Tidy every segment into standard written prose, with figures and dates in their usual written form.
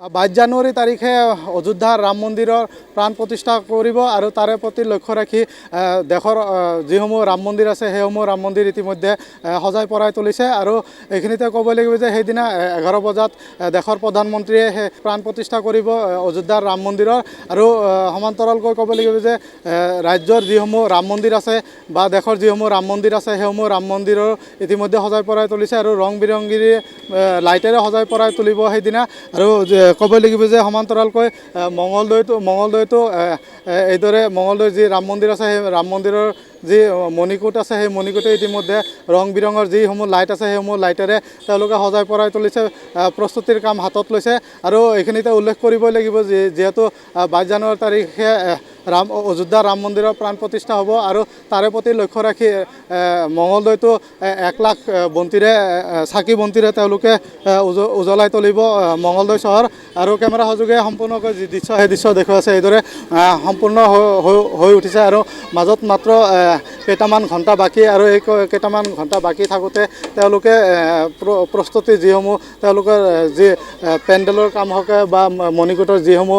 22 জানুৱাৰী তাৰিখে অযোধ্যাৰ ৰাম মন্দিৰৰ প্ৰাণ প্ৰতিষ্ঠা কৰিব আৰু তাৰে প্ৰতি লক্ষ্য ৰাখি দেশৰ যিসমূহ ৰাম মন্দিৰ আছে, সেইসমূহ ৰাম মন্দিৰ ইতিমধ্যে সজাই পৰাই তুলিছে। আৰু এইখিনিতে ক'ব লাগিব যে সেইদিনা 11 বজাত দেশৰ প্ৰধানমন্ত্ৰীয়ে সেই প্ৰাণ প্ৰতিষ্ঠা কৰিব অযোধ্যাৰ ৰাম মন্দিৰৰ। আৰু সমান্তৰালকৈ ক'ব লাগিব যে ৰাজ্যৰ যিসমূহ ৰাম মন্দিৰ আছে বা দেশৰ যিসমূহ ৰাম মন্দিৰ আছে, সেইসমূহ ৰাম মন্দিৰৰ ইতিমধ্যে সজাই পৰাই তুলিছে আৰু ৰং বিৰংগীৰে লাইটেৰে সজাই পৰাই তুলিব সেইদিনা। আৰু ক'ব লাগিব যে সমান্তৰালকৈ মঙলদৈতো এ, এ, এইদৰে মঙলদৈৰ যি ৰাম মন্দিৰ আছে, সেই ৰাম মন্দিৰৰ যি মণিকূট আছে, সেই মণিকূটে ইতিমধ্যে ৰং বিৰঙৰ যিসমূহ লাইট আছে, সেইসমূহ লাইটেৰে তেওঁলোকে সজাই পৰাই তুলিছে, প্ৰস্তুতিৰ কাম হাতত লৈছে। আৰু এইখিনিতে উল্লেখ কৰিবই লাগিব যে যিহেতু 22 জানুৱাৰী তাৰিখে অযোধ্যা ৰাম মন্দিৰৰ প্ৰাণ প্ৰতিষ্ঠা হ'ব আৰু তাৰে প্ৰতি লক্ষ্য ৰাখি মঙলদৈতো 1 লাখ বন্তিৰে, চাকি বন্তিৰে তেওঁলোকে উজ্বলাই তুলিব মঙলদৈ চহৰ। আৰু কেমেৰা সহযোগে সম্পূৰ্ণকৈ যি দৃশ্য, সেই দৃশ্য দেখুৱাইছে। এইদৰে সম্পূৰ্ণ হৈ উঠিছে আৰু মাজত মাত্ৰ কেইটামান ঘণ্টা বাকী। আৰু এই কেইটামান ঘণ্টা বাকী থাকোঁতে তেওঁলোকে প্ৰস্তুতি যিসমূহ তেওঁলোকৰ যি পেণ্ডেলৰ কাম হওক বা মণিকূটৰ যিসমূহ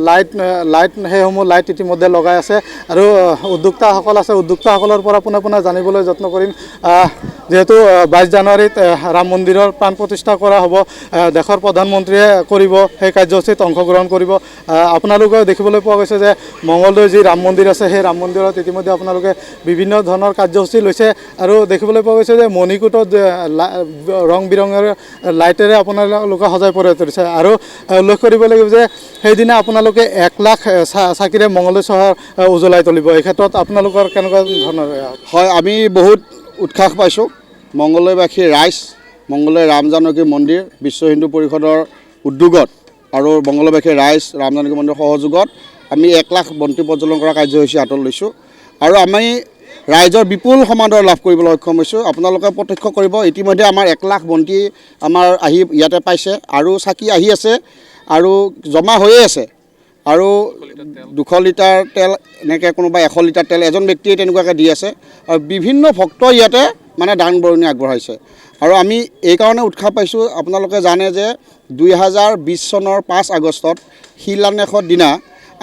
লাইট লাইট সেইসমূহ লাইট ইতিমধ্যে লগাই আছে। আৰু উদ্যোক্তাসকল আছে, উদ্যোক্তাসকলৰ পৰা পোনে পোনে জানিবলৈ যত্ন কৰিম। যিহেতু 22 জানুৱাৰীত ৰাম মন্দিৰৰ প্ৰাণ প্ৰতিষ্ঠা কৰা হ'ব, দেশৰ প্ৰধানমন্ত্ৰীয়ে কৰিব, সেই কাৰ্যসূচীত অংশগ্ৰহণ কৰিব। আপোনালোকেও দেখিবলৈ পোৱা গৈছে যে মঙলদৈ যি ৰাম মন্দিৰ আছে, সেই ৰাম মন্দিৰত ইতিমধ্যে আপোনালোকে বিভিন্ন ধৰণৰ কাৰ্যসূচী লৈছে। আৰু দেখিবলৈ পোৱা গৈছে যে মণিকূটত ৰং বিৰঙৰ লাইটেৰে আপোনালোকে সজাই পৰাই তুলিছে। আৰু উল্লেখ কৰিব লাগিব যে সেইদিনা আপোনালোকে 1 লাখ চাকিৰে মঙলদৈ চহৰ উজ্বলাই তুলিব। এই ক্ষেত্ৰত আপোনালোকৰ কেনেকুৱা ধৰণৰ হয়, আমি বহুত উৎসাহ পাইছোঁ। মংগলদৈবাসী ৰাইজ, মংগলদৈ ৰাম জানকী মন্দিৰ, বিশ্ব হিন্দু পৰিষদৰ উদ্যোগত আৰু মংগলদৈবাসী ৰাইজ, ৰাম জানকী মন্দিৰৰ সহযোগত আমি 1 লাখ বন্তি প্ৰজ্বলন কৰা কাৰ্যসূচী হাতত লৈছোঁ আৰু আমি ৰাইজৰ বিপুল সমাদৰ লাভ কৰিবলৈ সক্ষম হৈছোঁ। আপোনালোকে প্ৰত্যক্ষ কৰিব, ইতিমধ্যে আমাৰ 1 লাখ বন্তি আমাৰ আহি ইয়াতে পাইছে আৰু চাকি আহি আছে আৰু জমা হৈয়ে আছে। আৰু 200 লিটাৰ তেল, এনেকৈ কোনোবা 100 লিটাৰ তেল এজন ব্যক্তিয়ে তেনেকুৱাকৈ দি আছে আৰু বিভিন্ন ভক্তই ইয়াতে মানে দান বৰঙণি আগবঢ়াইছে। আৰু আমি এইকাৰণে উৎসাহ পাইছোঁ, আপোনালোকে জানে যে 2020 চনৰ 5 আগষ্টত শিলান্যাসৰ দিনা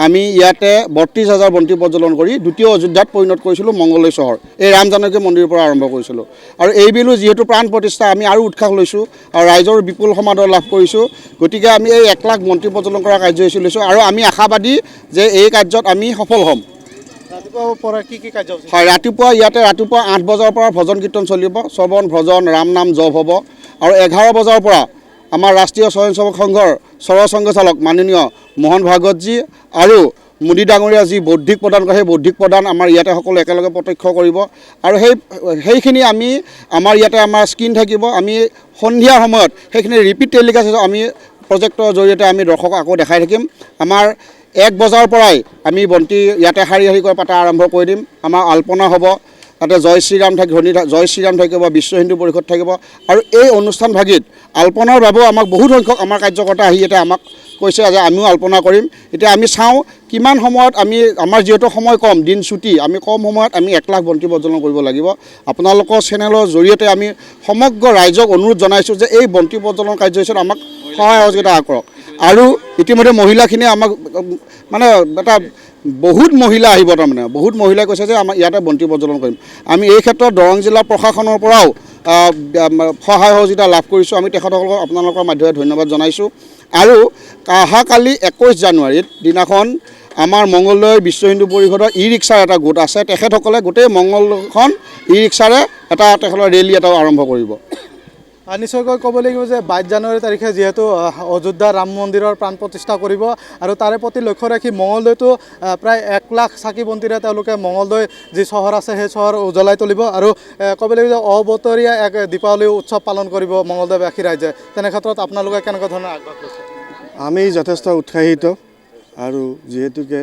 আমি ইয়াতে 32 হাজাৰ বন্তি প্ৰজ্বলন কৰি দ্বিতীয় অযোধ্যাত পৰিণত কৰিছিলোঁ মংগলদৈ চহৰ, এই ৰাম জানকী মন্দিৰৰ পৰা আৰম্ভ কৰিছিলোঁ। আৰু এইবেলিও যিহেতু প্ৰাণ প্ৰতিষ্ঠা, আমি আৰু উৎসাহ লৈছোঁ আৰু ৰাইজৰ বিপুল সমাদৰ লাভ কৰিছোঁ। গতিকে আমি এই 1 লাখ বন্তি প্ৰজ্বলন কৰা কাৰ্যসূচী লৈছোঁ আৰু আমি আশাবাদী যে এই কাৰ্যত আমি সফল হ'ম। ৰাতিপুৱাৰ পৰা কি কি কাৰ্যসূচী? হয়, ৰাতিপুৱা ইয়াতে ৰাতিপুৱা 8 বজাৰ পৰা ভজন কীৰ্তন চলিব, শ্ৰৱণ, ভজন, ৰাম নাম জপ হ'ব। আৰু 11 বজাৰ পৰা আমাৰ ৰাষ্ট্ৰীয় স্বয়ংসেৱক সংঘৰ সৰসংঘচালক মাননীয় মোহন ভাগৱতজী আৰু মোদী ডাঙৰীয়া যি বৌদ্ধিক প্ৰদান কৰে, সেই বৌদ্ধিক প্ৰদান আমাৰ ইয়াতে সকলো একেলগে প্ৰত্যক্ষ কৰিব। আৰু সেইখিনি আমি আমাৰ ইয়াতে আমাৰ স্ক্ৰীণ থাকিব, আমি সন্ধিয়া সময়ত সেইখিনি ৰিপিট টেলিকাষ্ট আমি প্ৰজেক্টৰ জৰিয়তে আমি দৰ্শকক আকৌ দেখাই থাকিম। আমাৰ 1 বজাৰ পৰাই আমি বন্তি ইয়াতে শাৰী শাৰীকৈ পাতা আৰম্ভ কৰি দিম। আমাৰ আল্পনা হ'ব, তাতে জয় শ্ৰীৰাম থাকিব, ধ্বনি জয় শ্ৰীৰাম থাকিব, বিশ্ব হিন্দু পৰিষদ থাকিব। আৰু এই অনুষ্ঠান ভাগিত আল্পনাৰ বাবেও আমাক বহুত সংখ্যক আমাৰ কাৰ্যকৰ্তা আহি ইয়াতে আমাক কৈছে যে আমিও আল্পনা কৰিম। এতিয়া আমি চাওঁ কিমান সময়ত আমি, আমাৰ যিহেতু সময় কম, দিন চুটি, আমি কম সময়ত আমি 1 লাখ বন্তি প্ৰজ্বলন কৰিব লাগিব। আপোনালোকৰ চেনেলৰ জৰিয়তে আমি সমগ্ৰ ৰাইজক অনুৰোধ জনাইছোঁ যে এই বন্তি প্ৰজ্বলন কাৰ্যসূচীত আমাক সহায় সহযোগিতা আগবঢ়াওক। আৰু ইতিমধ্যে মহিলাখিনিয়ে আমাক মানে এটা বহুত মহিলা আহিব, তাৰমানে বহুত মহিলাই কৈছে যে আমাৰ ইয়াতে বন্তি প্ৰজ্বলন কৰিম। আমি এই ক্ষেত্ৰত দৰং জিলা প্ৰশাসনৰ পৰাও সহায় সহযোগিতা লাভ কৰিছোঁ। আমি তেখেতসকলক আপোনালোকৰ মাধ্যমেৰে ধন্যবাদ জনাইছোঁ। আৰু অহাকালি 21 জানুৱাৰীত দিনাখন আমাৰ মংগলদৈ বিশ্ব হিন্দু পৰিষদৰ ই ৰিক্সাৰ এটা গোট আছে, তেখেতসকলে গোটেই মংগলদৈখন ই ৰিক্সাৰে এটা তেখেতৰ ৰেলী এটাও আৰম্ভ কৰিব। নিশ্চয়কৈ ক'ব লাগিব যে 22 জানুৱাৰী তাৰিখে যিহেতু অযোধ্যা ৰাম মন্দিৰৰ প্ৰাণ প্ৰতিষ্ঠা কৰিব আৰু তাৰে প্ৰতি লক্ষ্য ৰাখি মঙলদৈতো প্ৰায় 1 লাখ চাকি বন্তিৰে তেওঁলোকে মঙলদৈ যি চহৰ আছে, সেই চহৰ উজ্বলাই তুলিব। আৰু ক'ব লাগিব যে অবতৰীয়া এক দীপাৱলী উৎসৱ পালন কৰিব মঙলদৈবাসী ৰাইজে। তেনে ক্ষেত্ৰত আপোনালোকে কেনেকুৱা ধৰণৰ আগভাগ লৈছে? আমি যথেষ্ট উৎসাহিত আৰু যিহেতুকে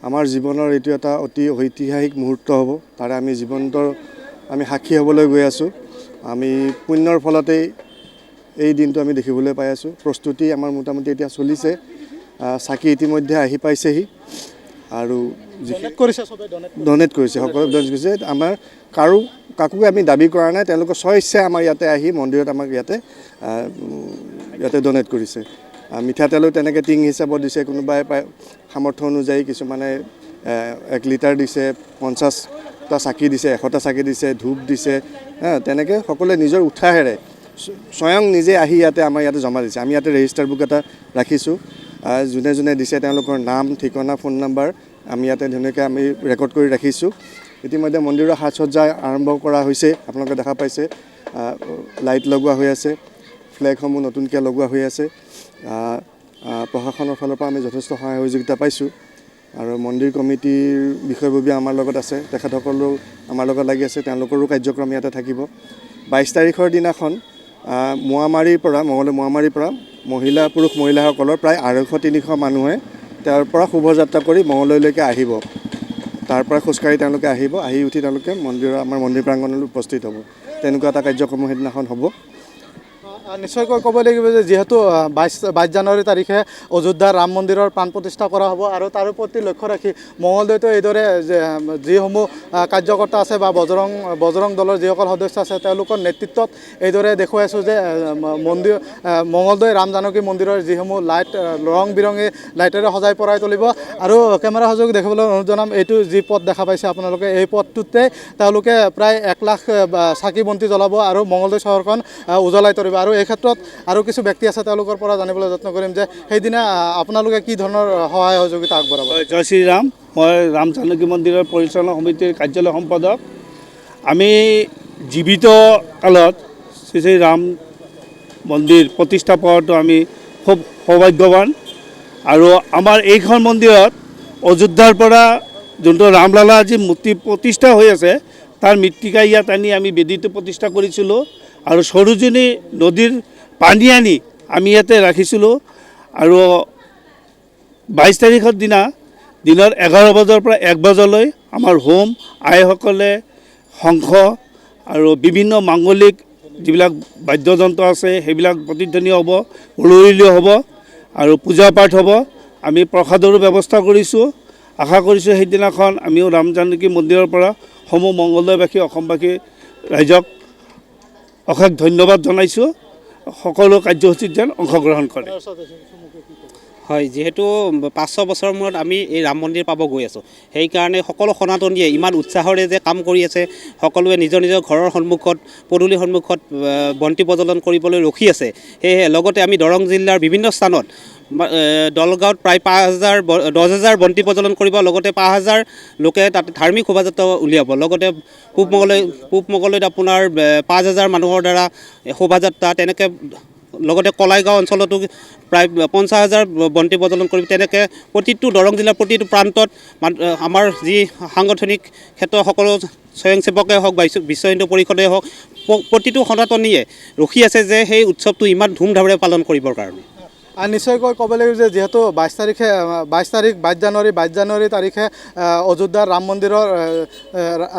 আমাৰ জীৱনৰ এইটো এটা অতি ঐতিহাসিক মুহূৰ্ত হ'ব, তাৰে আমি জীৱন্তৰ আমি সাক্ষী হ'বলৈ গৈ আছোঁ। আমি পুণ্যৰ ফলতেই এই দিনটো আমি দেখিবলৈ পাই আছোঁ। প্ৰস্তুতি আমাৰ মোটামুটি এতিয়া চলিছে। চাকি ইতিমধ্যে আহি পাইছেহি আৰু যিখিনি ডনেট কৰিছে, চবে ডনেট ডনেট কৰিছে, সকলোৱে ডনেট কৰিছে। আমাৰ কাৰো কাকো আমি দাবী কৰা নাই, তেওঁলোকৰ স্ব ইচ্ছাই আমাৰ ইয়াতে আহি মন্দিৰত আমাক ইয়াতে ডনেট কৰিছে। মিঠাতেলো তেনেকৈ টিং হিচাপত দিছে, কোনোবাই সামৰ্থ্য অনুযায়ী কিছুমানে 1 লিটাৰ দিছে, 50টা চাকি দিছে, 100টা চাকি দিছে, ধূপ দিছে। তেনেকৈ সকলোৱে নিজৰ উৎসাহেৰে স্বয়ং নিজে আহি ইয়াতে আমাৰ ইয়াতে জমা দিছে। আমি ইয়াতে ৰেজিষ্টাৰ বুক এটা ৰাখিছোঁ, যোনে যোনে দিছে তেওঁলোকৰ নাম, ঠিকনা, ফোন নাম্বাৰ আমি ইয়াতে ধুনীয়াকৈ আমি ৰেকৰ্ড কৰি ৰাখিছোঁ। ইতিমধ্যে মন্দিৰৰ সাজসজ্জা আৰম্ভ কৰা হৈছে, আপোনালোকে দেখা পাইছে, লাইট লগোৱা হৈ আছে, ফ্লেগসমূহ নতুনকৈ লগোৱা হৈ আছে। প্ৰশাসনৰ ফালৰ পৰা আমি যথেষ্ট সহায় সহযোগিতা পাইছোঁ আৰু মন্দিৰ কমিটিৰ বিষয়ববীয়া আমাৰ লগত আছে, তেখেতসকলেও আমাৰ লগত লাগি আছে, তেওঁলোকৰো কাৰ্যক্ৰম ইয়াতে থাকিব। 22 তাৰিখৰ দিনাখন মোৱামাৰীৰ পৰা, মঙলদৈ মোৱামাৰীৰ পৰা মহিলা, পুৰুষ মহিলাসকলৰ প্ৰায় 250-300 মানুহে তাৰ পৰা শোভাযাত্ৰা কৰি মঙলদৈলৈকে আহিব। তাৰ পৰা খোজকাঢ়ি তেওঁলোকে আহিব, আহি উঠি তেওঁলোকে মন্দিৰৰ আমাৰ মন্দিৰ প্ৰাংগণলৈ উপস্থিত হ'ব। তেনেকুৱা এটা কাৰ্যক্ৰম সেইদিনাখন হ'ব। নিশ্চয়কৈ ক'ব লাগিব যে যিহেতু 22 জানুৱাৰী তাৰিখে অযোধ্যাৰ ৰাম মন্দিৰৰ প্ৰাণ প্ৰতিষ্ঠা কৰা হ'ব আৰু তাৰ প্ৰতি লক্ষ্য ৰাখি মঙলদৈতো এইদৰে যিসমূহ কাৰ্যকৰ্তা আছে বা বজৰং দলৰ যিসকল সদস্য আছে তেওঁলোকৰ নেতৃত্বত এইদৰে দেখুৱাইছোঁ যে মন্দিৰ মঙলদৈ ৰাম জানকী মন্দিৰৰ যিসমূহ লাইট ৰং বিৰঙী লাইটেৰে সজাই পৰাই তুলিব। আৰু কেমেৰা সহযোগী দেখিবলৈ অনুৰোধ জনাম, এইটো যি পথ দেখা পাইছে আপোনালোকে, এই পথটোতে তেওঁলোকে প্ৰায় 1 লাখ চাকি বন্তি জ্বলাব আৰু মঙলদৈ চহৰখন উজ্বলাই তুলিব। আৰু এই ক্ষেত্ৰত আৰু কিছু ব্যক্তি আছে, তেওঁলোকৰ পৰা জানিবলৈ যত্ন কৰিম যে সেইদিনা আপোনালোকে কি ধৰণৰ সহায় সহযোগিতা আগবঢ়াব। জয় শ্ৰীৰাম। মই ৰাম জানকী মন্দিৰৰ পৰিচালনা সমিতিৰ কাৰ্যালয় সম্পাদক। আমি জীৱিত কালত শ্ৰী শ্ৰী ৰাম মন্দিৰ প্ৰতিষ্ঠা পোৱাটো আমি খুব সৌভাগ্যৱান। আৰু আমাৰ এইখন মন্দিৰত অযোধ্যাৰ পৰা যোনটো ৰামলালা যি মূৰ্তি প্ৰতিষ্ঠা হৈ আছে তাৰ মৃত্তিকা ইয়াত আনি আমি বেদীটো প্ৰতিষ্ঠা কৰিছিলোঁ আৰু সৰোজিনী নদীৰ পানী আনি আমি ইয়াতে ৰাখিছিলোঁ। আৰু 22 তাৰিখৰ দিনা দিনৰ 11 বজাৰ পৰা 1 বজালৈ আমাৰ হোম আইসকলে শংখ আৰু বিভিন্ন মাংগলিক যিবিলাক বাদ্যযন্ত্ৰ আছে সেইবিলাক প্ৰতিধ্বনি হ'ব, হুলহুলি হ'ব আৰু পূজা পাঠ হ'ব। আমি প্ৰসাদৰো ব্যৱস্থা কৰিছোঁ। আশা কৰিছোঁ সেইদিনাখন আমিও ৰাম জানকী মন্দিৰৰ পৰা সমূহ মংগলদৈবাসী, অসমবাসী ৰাইজক অশেষ ধন্যবাদ জনাইছোঁ, সকলো কাৰ্যসূচীত যেন অংশগ্ৰহণ কৰে। হয়, যিহেতু 500 বছৰৰ মূৰত আমি এই ৰাম মন্দিৰ পাব গৈ আছোঁ, সেইকাৰণে সকলো সনাতনীয়ে ইমান উৎসাহৰে যে কাম কৰি আছে, সকলোৱে নিজৰ নিজৰ ঘৰৰ সন্মুখত, পদূলিৰ সন্মুখত বন্তি প্ৰজ্বলন কৰিবলৈ ৰখি আছে। সেয়েহে লগতে আমি দৰং জিলাৰ বিভিন্ন স্থানত দলগাঁৱত প্ৰায় 5000 10,000 বন্তি প্ৰজ্বলন কৰিব, লগতে 5000 লোকে তাত ধাৰ্মিক শোভাযাত্ৰা উলিয়াব। লগতে পূব মঙলদৈত আপোনাৰ 5000 মানুহৰ দ্বাৰা শোভাযাত্ৰা, তেনেকৈ লগতে কলাইগাঁও অঞ্চলতো প্ৰায় 50,000 বন্তি প্ৰজ্বলন কৰিব। তেনেকৈ প্ৰতিটো দৰং জিলাৰ প্ৰতিটো প্ৰান্তত আমাৰ যি সাংগঠনিক ক্ষেত্ৰৰ সকলো স্বয়ংসেৱকে হওক বা বিশ্ব হিন্দু পৰিষদেই হওক, প্ৰতিটো সনাতনীয়ে ৰখি আছে যে সেই উৎসৱটো ইমান ধুমধামেৰে পালন কৰিবৰ কাৰণে। নিশ্চয়কৈ ক'ব লাগিব যে যিহেতু 22 তাৰিখে, 22 তাৰিখ, 22 জানুৱাৰী, 22 জানুৱাৰী তাৰিখে অযোধ্যাৰ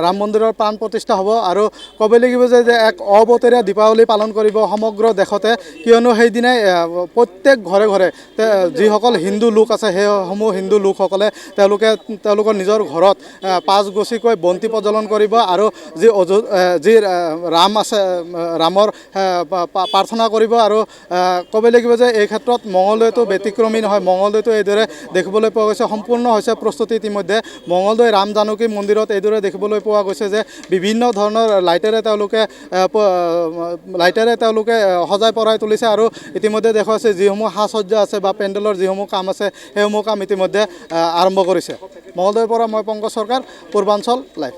ৰাম মন্দিৰৰ প্ৰাণ প্ৰতিষ্ঠা হ'ব। আৰু ক'ব লাগিব যে এক অবতৰীয়া দীপাৱলী পালন কৰিব সমগ্ৰ দেশতে, কিয়নো সেইদিনাই প্ৰত্যেক ঘৰে ঘৰে যিসকল হিন্দু লোক আছে সেইসমূহ হিন্দু লোকসকলে তেওঁলোকৰ নিজৰ ঘৰত 5 গছিকৈ বন্তি প্ৰজ্বলন কৰিব আৰু যি ৰাম আছে ৰামৰ প্ৰাৰ্থনা কৰিব। আৰু ক'ব লাগিব যে এই ক্ষেত্ৰত মঙলদৈটো ব্যতিক্ৰমী নহয়, মঙলদৈটো এইদৰে দেখিবলৈ পোৱা গৈছে সম্পূৰ্ণ হৈছে প্ৰস্তুতি। ইতিমধ্যে মঙলদৈ ৰাম জানকী মন্দিৰত এইদৰে দেখিবলৈ পোৱা গৈছে যে বিভিন্ন ধৰণৰ লাইটেৰে তেওঁলোকে সজাই পৰাই তুলিছে। আৰু ইতিমধ্যে দেখুৱাইছে যিসমূহ সাজসজ্জা আছে বা পেণ্ডেলৰ যিসমূহ কাম আছে সেইসমূহ কাম ইতিমধ্যে আৰম্ভ কৰিছে। মঙলদৈৰ পৰা মই পংকজ সৰকাৰ, পূৰ্বাঞ্চল লাইভ।